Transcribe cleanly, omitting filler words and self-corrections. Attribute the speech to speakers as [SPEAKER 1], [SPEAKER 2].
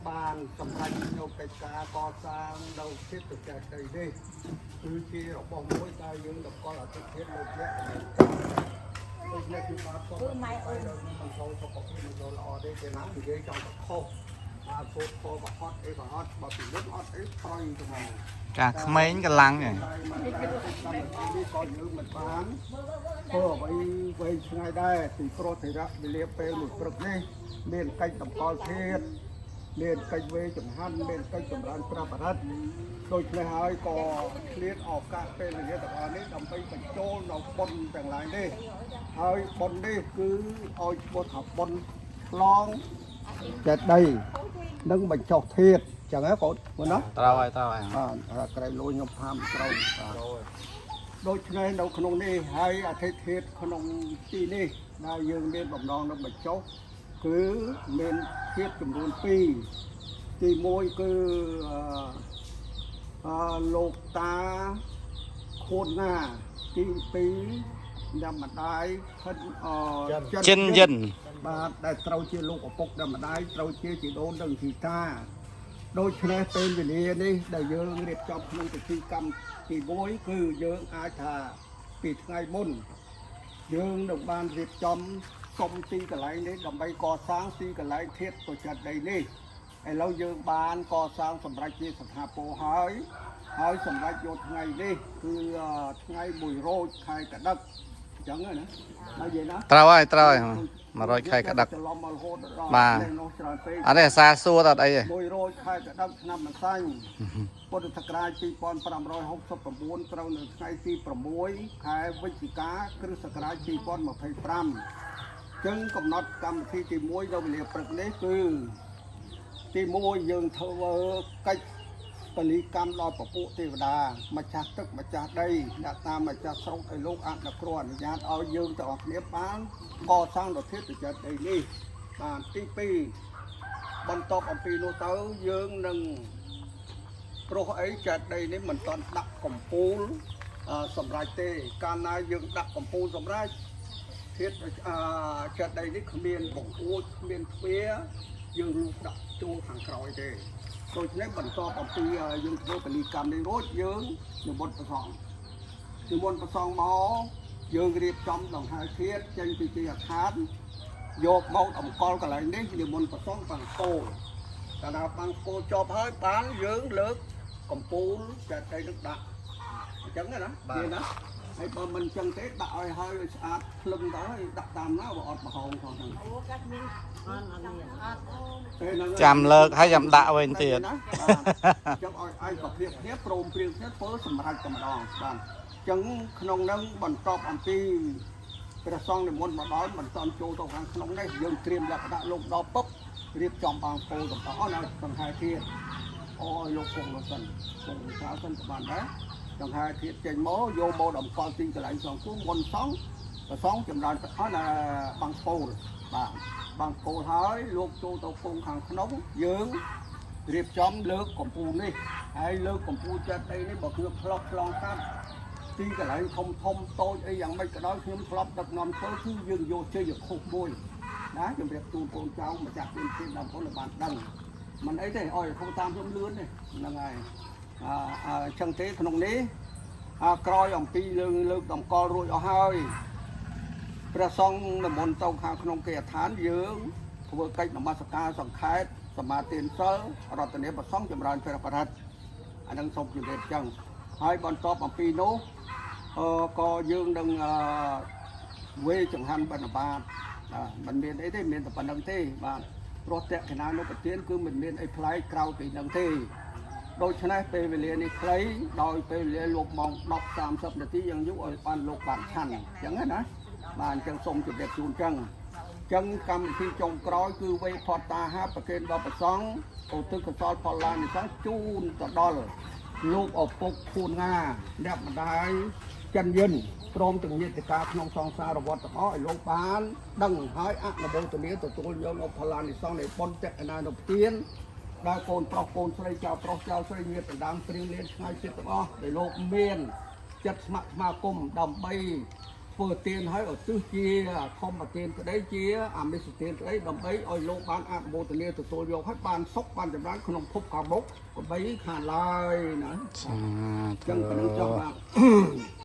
[SPEAKER 1] បានសម្រេចនៅកិច្ចការកសាងនៅធាតុចេតិយនេះគឺជារបស់មួយដែលយើងតម្កល់អធិធាតុលោកអ្នកដូច្នេះគឺបាទសូមម៉ែអូនមិនសូវសុខភាពមិនសូវល្អទេគេណានិយាយចង់ទៅខុសបាទសូត្រធម៌ក៏ហត់អីក៏ហត់បើពីមុនអត់អីប្រយទៅមក
[SPEAKER 2] កាក្មេងកម្លាំងហ្នឹង
[SPEAKER 1] តែមិនបានកម្មវិធីនេះក៏យើងមិនបានធ្វើអ្វីវែងឆ្ងាយដែរពីព្រោះធិរៈវេលាពេលមួយព្រឹកនេះមានកិច្ចតម្កល់ធាតុមានកិច្ចវេចង្ហាន់មានកិច្ចចម្រើនព្រះបរិត្តដូច្នេះហើយក៏ឆ្លៀតឱកាសពេលវេលាទាំងអស់នេះដើម្បីបញ្ចូលនៅបុណ្យទាំងឡាយនេះហើយបុណ្យនេះគឺឲ្យឈ្មោះថាបុណ្យឆ្លងចេតិយនិងបញ្ចុះធាតុចឹងហ៎កូនមើលណា
[SPEAKER 2] ត្រូវហើយត្រូវហើយ
[SPEAKER 1] បាទក្រែលលួយខ្ញុំថាមិនត្រូវបាទដូច្នេះនៅក្នុងនេះហើយអធិធាតក្នុងទីនេះដែលយើងមានបំណងនឹងបញ្ចុះគឺមានធាតចំនួន2ទី1គឺអឺអឺលោកតាខួនណាទី2អ្នកម្ដាយខិនអ
[SPEAKER 2] ចិនយិន
[SPEAKER 1] បាទដែលត្រូវជាលោកឪពុកដែលម្ដាយត្រូវជាជីដូននិងជីតា ដូច្នេះពេលវេលានេះដែលយើងរៀបចំក្នុងពិធីកម្មទី1គឺយើងអាចថាពីថ្ងៃមុនយើងនឹងបានរៀបចំសុំទីកន្លែងនេះដើម្បីកសាងទីកន្លែងធាតុប្រចិតដីនេះឥឡូវយើងបានកសាងសម្រាប់ជាស្ថាពរហើយហើយសម្រាប់យកថ្ងៃនេះគឺថ្ងៃ1រោចខែកដឹកអញ្ចឹងណាហើយនិយាយណា
[SPEAKER 2] ត្រូវហើយត្រូវហើយ100ខែកដឹក
[SPEAKER 1] ច្រឡំមករហូតដល់
[SPEAKER 2] បាទ
[SPEAKER 1] នេះនោះច្រើនពេក
[SPEAKER 2] អត់ទេអាសាសួរតអត់អីទេ
[SPEAKER 1] 100ខែកដិកឆ្នាំម្សាញ់ពុទ្ធសករាជ2569ត្រូវនៅថ្ងៃទី6ខែវិច្ឆិកាគ្រិស្តសករាជ2025ចឹងកំណត់កម្មវិធីទី1នៅវេលាព្រឹកនេះគឺទី1យើងធ្វើកិច្ចពលីកម្មដល់ពពួកទេវតាម្ចាស់ទឹកម្ចាស់ដីអ្នកតាមម្ចាស់ស្រុកឲ្យលោកអនុគ្រោះអនុញ្ញាតឲ្យយើងទាំងអស់គ្នាបានកសាងដល់ធាតុចិត្តដីនេះបាទទី2 បន្ទាប់អំពីនោះទៅយើងនឹងព្រោះអីចេតិយនេះមិនតន់ដាក់កំពូលសម្រាប់ទេកាលណាយើងដាក់កំពូលសម្រាប់ធាតុចេតិយនេះគ្មានបង្អួចគ្មានទ្វារយើងលូកដាក់ចូលខាងក្រោយទេដូច្នេះបន្ទាប់អំពីយើងធ្វើពលីកម្មនេះរួចយើងនិមន្តព្រះសង្ឃនិមន្តព្រះសង្ឃមកយើងរៀបចំដង្ហែធាតុចេញពីទីអាខាន យកមកតម្កល់កន្លែងនេះនិមន្តប្រសងបាំងគោលកាលណាបាំងគោលជាប់ហើយបានយើងលើកកំពូលចេតិយនឹងដាក់អញ្ចឹងណានិយាយណាហើយបើមិនអញ្ចឹងទេដាក់ឲ្យហើយឲ្យស្អាតភ្លឹងទៅហើយដាក់តាមណាវាអត់ប្រហោងផងហ្នឹង
[SPEAKER 3] អូកាត់មានអត់អត់មានអត់
[SPEAKER 1] ពេលហ្នឹង
[SPEAKER 2] ចាំលើកហើយចាំដាក់វិញទៀត
[SPEAKER 1] ណាបាទអញ្ចឹងឲ្យឯកភាពគ្នាព្រមព្រៀងគ្នាធ្វើសម្រាប់តែម្ដងបាទអញ្ចឹងក្នុងហ្នឹងបន្ទាប់អំពីព្រះសង្ឃនិមន្តមកដល់មិនតាន់ចូលទៅខាងក្នុងនេះយើងត្រៀមលក្ខណៈលោកដល់ពុបរៀបចំបាងពោទាំងអស់នៅសង្ហែធាតអូយលោកគង់នោះសិនគង់ក្រៅសិនក៏បានដែរសង្ហែធាតចេញមកយកមកតម្កល់ទីកន្លែងសង្ឃមុនសង្ឃព្រះសង្ឃចម្រើនអស់នៅបាងពោលបាទបាងពោលហើយលោកចូលទៅគង់ខាងក្នុងយើងរៀបចំលើកកំពូលនេះហើយលើកកំពូលចេតិយនេះបើខ្ញុំឆ្លោះឆ្លងកាត់ ទីកន្លែងធំធំតូចអីយ៉ាងម៉េចក៏ដោយខ្ញុំធ្លាប់ដឹកនាំធ្វើគឺយើងយកជ័យខុសមួយណាជំរាបជូនកូនចៅម្ចាស់ទៀនទៀនដល់ពលបានដឹងមិនអីទេឲ្យខុសតាមខ្ញុំលឿនទេហ្នឹងហើយអអញ្ចឹងទេក្នុងនេះអាក្រោយអំពីលើកលើកតម្កល់រួចអស់ហើយព្រះសង្ឃនិមន្តទៅខាងក្នុងគេហដ្ឋានយើងធ្វើកិច្ចនមស្ការសង្ខេបសមាទានសិលរតនាប្រសង្ឃចម្រើនព្រះបរិត្តអានឹងសូមជម្រាបអញ្ចឹងហើយបន្ទាប់អំពីនោះ អឺក៏យើងនឹងអឺវេចង្ហាន់បណ្ឌបាតបាទមិនមានអីទេមានតែប៉ុណ្្នឹងទេបាទព្រោះតក្កណានុប្រទានគឺមិនមានអីប្លែកក្រៅពីនឹងទេដូច្នេះពេលវេលានេះខ្លីដោយពេលវេលាលោកម៉ោង10:30នាទីយ៉ាងយូរឲ្យបានលោកបានឆាន់អញ្ចឹងណាបាទអញ្ចឹងសូមជម្រាបជូនអញ្ចឹងអញ្ចឹងកម្មវិធីចុងក្រោយគឺវេផតតាហាប្រគេនដល់ព្រះសង្ឃឧទ្ទិសកុសលផលឡានិសង្ឃជូនទៅដល់លោកឪពុកខួនងាអ្នកម្ដាយ ចិនយិនព្រមទាំងញាតិកាក្នុងសង្សារវត្តទាំងអស់ឲ្យលោកបានដឹងហើយអនុមោទនាទទួលយកនូវផលានិសង្សនៃបុណ្យតក្កណានុទានដែលកូនប្រុសកូនស្រីចៅប្រុសចៅស្រីញាតិដណ្ដើមព្រៀងលៀនឆ្ងាយចិត្តទាំងអស់ដែលលោកមានចិត្តស្ម័គ្រស្មាគមដើម្បីធ្ ធ្វើទានឲ្យឧទ្ទិសជាធម្មទានក្តីជាអាមិសទានក្តីដើម្បីឲ្យលោកបានអនុមោទនាទទួលយកឲ្យបានសុខបានចម្រើនក្នុងភពខាងមុខកុំបីខានឡើយណា
[SPEAKER 2] សា
[SPEAKER 1] ចឹងប៉ុណ្្នឹង
[SPEAKER 2] ធុ
[SPEAKER 1] ចុះបាទ។